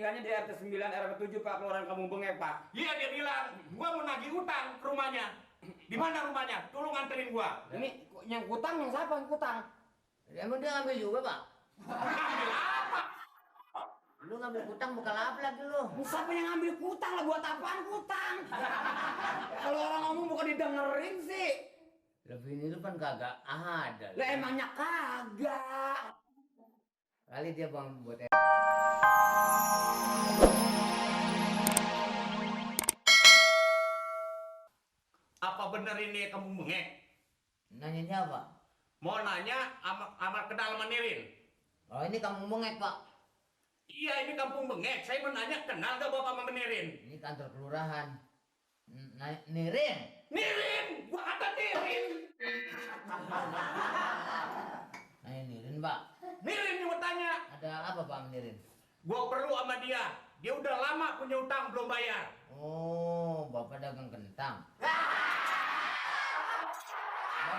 tinggalnya di RT 9 RW 7 Pak, Kelurahan Kampung Bengek Pak. Iya, dia bilang, gua mau nagih utang ke rumahnya. Di mana rumahnya? Tolong anterin gua. Ini yang utang yang siapa yang utang? Emang dia ngambil juga, Pak? Ambil apa? Lu ngambil utang bukan apa lagi lu? Siapa yang ngambil utang lah, buat apaan utang? Kalau orang ngomong bukan didengerin sih. Lebih ini lu kan kagak ada. Lah emangnya kagak. Kali dia bang buat Apa bener ini kamu bengek? nanya siapa? Mau nanya sama kenal Manirin. Oh ini kamu bengek, Pak. Iya, ini kampung Bengek. Saya mau nanya, kenal gak Bapak sama Manirin? Ini kantor kelurahan. Nirin. Nirin! Gua kata Nirin! Nanya Nirin, Pak. Nirin yang mau tanya. Ada apa, Pak Nirin? Gua perlu sama dia. Dia udah lama punya utang belum bayar. Oh, Bapak dagang kentang.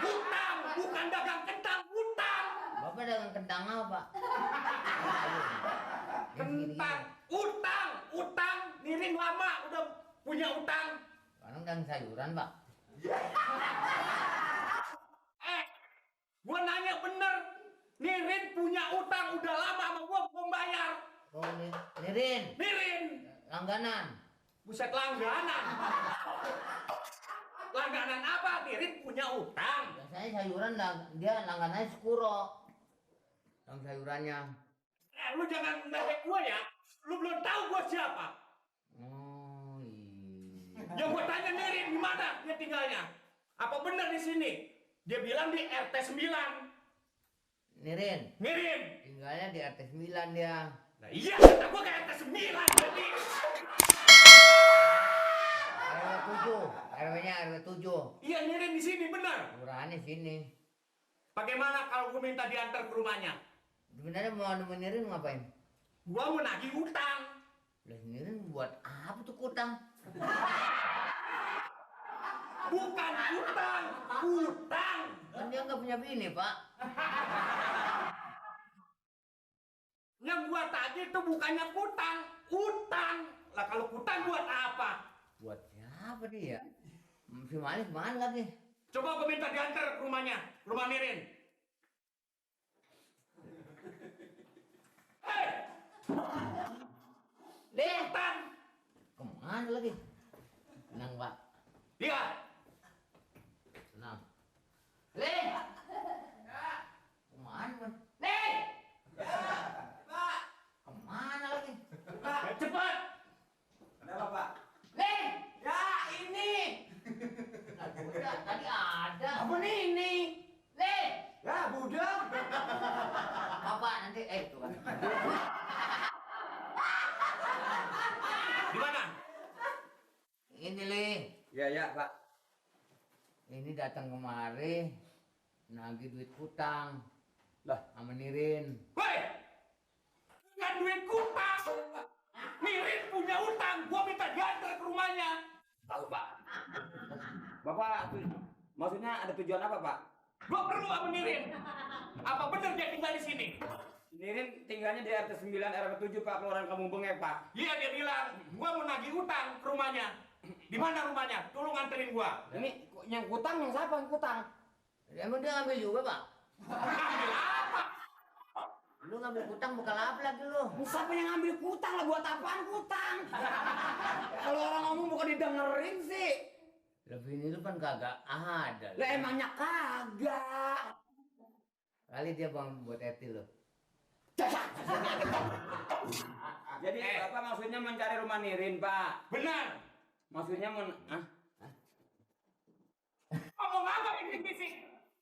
Utang! Bukan dagang kentang, utang! Bapak dagang kentang apa, Pak? Kentang! Utang! Utang! Nirin lama udah punya utang. Sekarang dagang sayuran, Pak. Gua nanya bener. Nirin punya utang udah lama sama gua belum bayar. Oh, Nirin. Nirin! Langganan. Buset, langganan. Langganan apa? Nirin punya utang. Biasanya sayuran dia langganannya Skuro. Yang sayurannya. Lu jangan ngelek gua ya. Lu belum tahu gua siapa. Oh iya. Yang gua tanya Nirin di mana dia tinggalnya? Apa benar di sini? Dia bilang di RT 9. Nirin. Nirin. Tinggalnya di RT 9 dia. Nah iya, kata gua ke RT 9 berarti. RW 7. RW-nya RW 7. Iya, Nirin di sini benar. Kelurahannya sini. Bagaimana kalau gua minta diantar ke rumahnya? Sebenarnya mau nemenin Nirin ngapain? Gua mau nagih utang. Lah Nirin buat apa tuh utang? Bukan utang, utang. Kan dia nggak punya bini, Pak. Yang gua tadi itu bukannya utang, utang. Lah kalau utang buat apa? Buat siapa dia? Si Manis mana lagi? Coba gua minta diantar ke rumahnya, rumah Nirin. Hei, Deh, utang. kemana lagi? Tenang, Pak. Iya. Tenang. Leh! Kemana, Pak? Nih, Kemana lagi? cepat. Kenapa Pak? Leh! Ya ini. Nah, udah, tadi ada. Apa nih ini? Leh! Ya budak. Bapak nanti, tuh kan. Di mana? Ini, Leh. Ya Pak. Ini datang kemari, nagih duit utang. Lah, Sama Nirin. Woi, nggak duit utang. Nirin punya utang, gua minta diantar ke rumahnya. tahu Pak. Bapak maksudnya ada tujuan apa Pak? Gua perlu sama Nirin. Apa benar dia tinggal di sini? Nirin tinggalnya di RT 9 RW 7 Pak, Kelurahan Kampung Bengek Pak. Iya, dia bilang, gua mau nagih utang ke rumahnya. Di mana rumahnya? Tolong anterin gua. Ini yang utang yang siapa yang utang? Emang dia ngambil juga, Pak? Ambil apa? Lu ngambil utang bukan apa lagi lu? Siapa yang ngambil utang lah, buat apaan utang? Kalau orang ngomong bukan didengerin sih. Lebih ini lu kan kagak ada. Lah emangnya kagak. Kali dia bang buat RT lu. Jadi Bapak maksudnya mencari rumah Nirin Pak? Benar. Maksudnya Ngomong apa ini sih?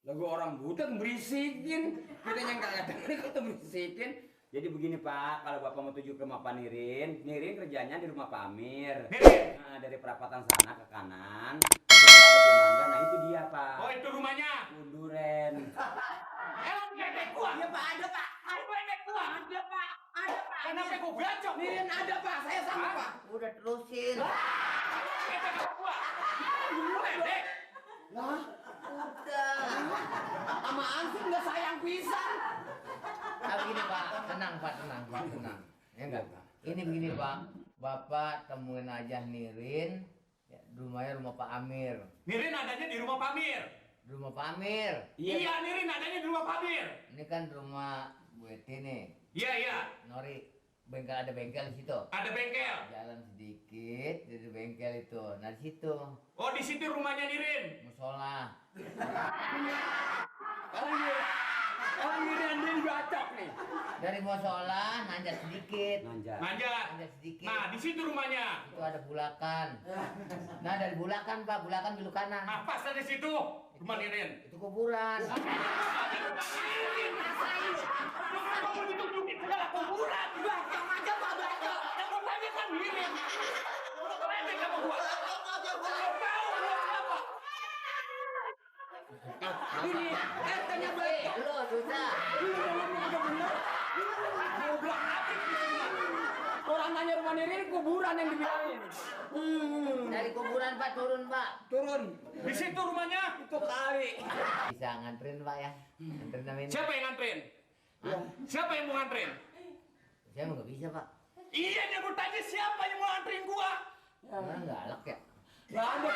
lagu orang budak berisikin, kita yang kagak denger kita berisikin. Jadi begini Pak, kalau Bapak mau tuju ke rumah Pak Nirin, Nirin kerjanya di rumah Pak Amir. Nirin. Nah, dari perapatan sana ke kanan, itu ada Mangga, nah itu dia Pak. Oh, itu rumahnya. Unduren. Emang nenek gua? Iya Pak, ada Pak. Itu nenek gua. Ada Pak, ada Pak. Kenapa gua bacok? Nirin ada Pak, saya sama Pak. Udah terusin. Nenek gua. Nenek. Lah, Udah. sama Ansip nggak sayang pisan. Tapi gini Pak, tenang Pak, tenang Pak, tenang. Ya enggak? Ini begini Pak, Bapak temuin aja Nirin, ya, rumahnya rumah Pak Amir. Nirin adanya di rumah Pak Amir. Di rumah Pak Amir. Iya, Nirin adanya di rumah Pak Amir. Ini kan rumah Bu Eti nih. Iya, iya. Nori, ada bengkel di situ. Ada bengkel. Jalan sedikit dari bengkel itu. Nah di situ Oh, di situ rumahnya Nirin. musola. Oh, Nirin dia bacok nih. Dari musola nanjak sedikit. Nanjak. Manjat. Nanjak sedikit. Nah, di situ rumahnya. Itu ada bulakan. Nah dari bulakan Pak, bulakan belok kanan. Nah, pas ada situ rumah Nirin. Itu kuburan. Kamu ditunjukin segala kuburan. Bacok aja Pak, bacok. Yang rumahnya kan Nirin. Keren kamu gua. Belum tahu gua siapa. Ini RT-nya bacok. Lo susah. Goblok abis di sini. Orang nanya rumah Nirin kuburan yang dibilangin. Dari kuburan Pak turun Pak. Turun. Di situ rumahnya. Itu kali. Bisa nganterin Pak ya. Nganterin nama ini. Siapa yang nganterin? Ya. Siapa yang mau nganterin? Saya mau nggak bisa Pak. Iya, dia gua tanya siapa yang mau nganterin gua. Orang galak ya. Gak ada.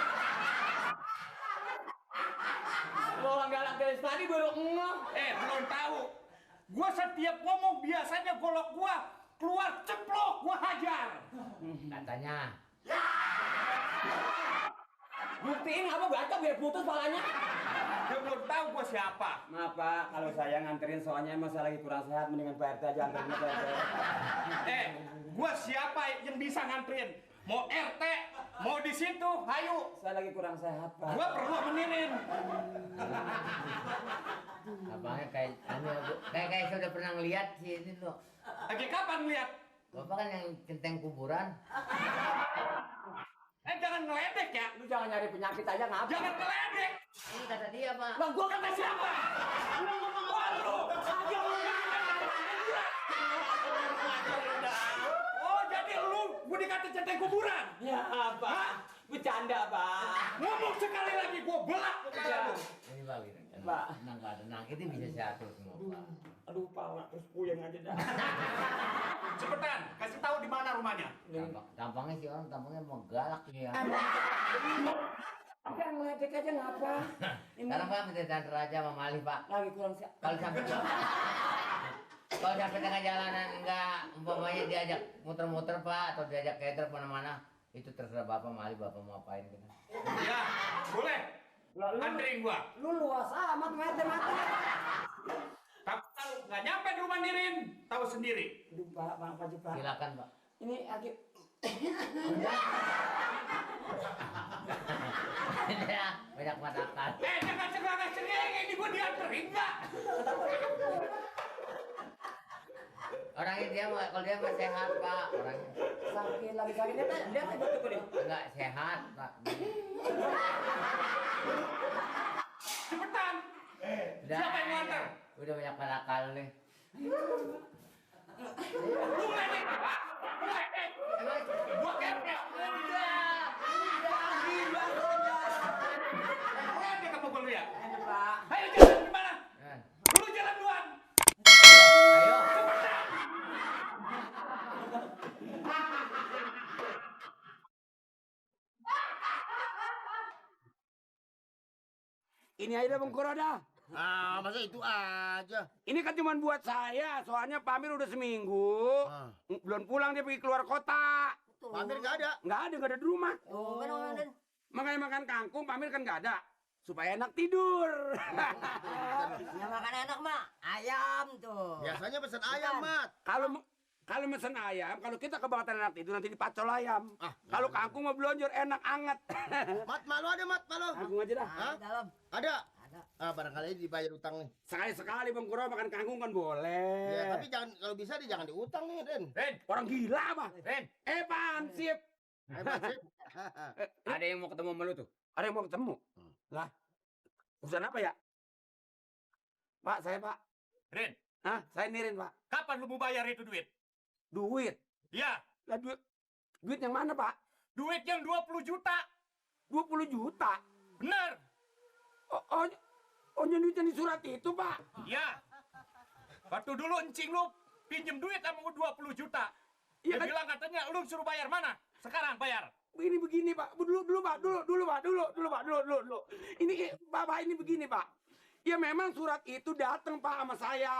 Lo orang galak dari tadi baru ngeh. Belum tahu. Gua setiap ngomong biasanya golok gua keluar ceplok, gua hajar. Katanya. Buktiin apa bacok biar putus palanya. Dia belum tahu gua siapa. Maaf Pak, kalau saya nganterin soalnya emang saya lagi kurang sehat, mendingan Pak RT aja anterin ke RT. Gua siapa yang bisa nganterin? Mau RT, mau di situ, hayu. Saya lagi kurang sehat Pak. Gua perlu menirin. Abangnya kayak saya udah pernah ngeliat sih ini loh. Lagi kapan lihat? Bapak kan yang centeng kuburan. Jangan ngeledek ya. Lu jangan nyari penyakit aja ngapa? Jangan ngeledek. Ini kata dia Pak. Lah gua kata siapa? Oh, jadi lu gua dikata centeng kuburan. Ya Pak, bercanda Pak. Ngomong sekali lagi gua belak. Ya. Ini Pak, gitu. Pak. Tenang Pak, tenang. Itu bisa saya atur semua Pak. Aduh Pak, terus puyeng aja dah. Cepetan, kasih tahu di mana rumahnya. Tampangnya sih orang tampangnya mau galak nih ya. Jangan ngeledek aja ngapa? Sekarang Pak minta diantar aja sama Mali Pak. Lagi kurang sehat. Kalau sampai tengah jalanan enggak umpamanya diajak muter-muter Pak atau diajak cater kemana-mana itu terserah Bapak Mali Bapak mau apain gitu. Ya, boleh. Anterin gua. Lu luas amat mata-mata. Tapi kalau nggak nyampe di rumah Nirin, tahu sendiri. Aduh Pak, maaf aja Pak. Silakan Pak. Ini lagi Ya, banyak matakan. Jangan cengeng ini gua dianterin nggak? Orangnya dia kalau dia mah sehat Pak. Orangnya sakit lagi sakit dia kan betul nih. enggak sehat Pak. Cepetan. Siapa yang nganter? Udah banyak matakan nih. Lu ngeledek apa? Lu ngeledek. Gua kepek. Ngeledek apa gua lihat? Pak. Ayo jalan gimana? Lu jalan duluan. Ayo. Ini aja Bang Koroda. Masa itu aja. Ini kan cuma buat saya, soalnya Pak Amir udah seminggu belum pulang, dia pergi keluar kota. Pak Amir nggak ada. Nggak ada di rumah. Makanya makan kangkung, Pak Amir kan nggak ada, supaya enak tidur. Yang makan enak mah ayam tuh. Biasanya pesan ayam, Mat. Kalau mesen ayam, kalau kita kebangetan enak tidur nanti dipacol ayam. Kalau kangkung mau belonjor enak anget. Mat, malu ada, Mat, malu. Kangkung aja dah. Hah? Dalam. Ada. Ada. Barangkali dibayar utang nih. Sekali-sekali Bang Kuro makan kangkung kan boleh. Ya, tapi jangan kalau bisa jangan diutang nih, Den. Ren, Orang gila apa? Ren. Pansip. Hebat sih. Ada yang mau ketemu sama lu tuh? Ada yang mau ketemu? Lah, urusan apa ya? Pak, saya Pak. Ren, Hah? Saya Nirin Pak. kapan lu mau bayar itu duit? Duit? Ya, Lah duit yang mana Pak? duit yang 20 juta. 20 juta? Bener. Oh, duitnya di surat itu Pak? Ya. Waktu dulu encing lu pinjem duit sama gua 20 juta. Dia kan? bilang katanya lu suruh bayar, mana? Sekarang bayar. Begini Pak. Dulu Pak. Dulu. Ini Bapak ini begini Pak. Ya memang surat itu datang Pak sama saya.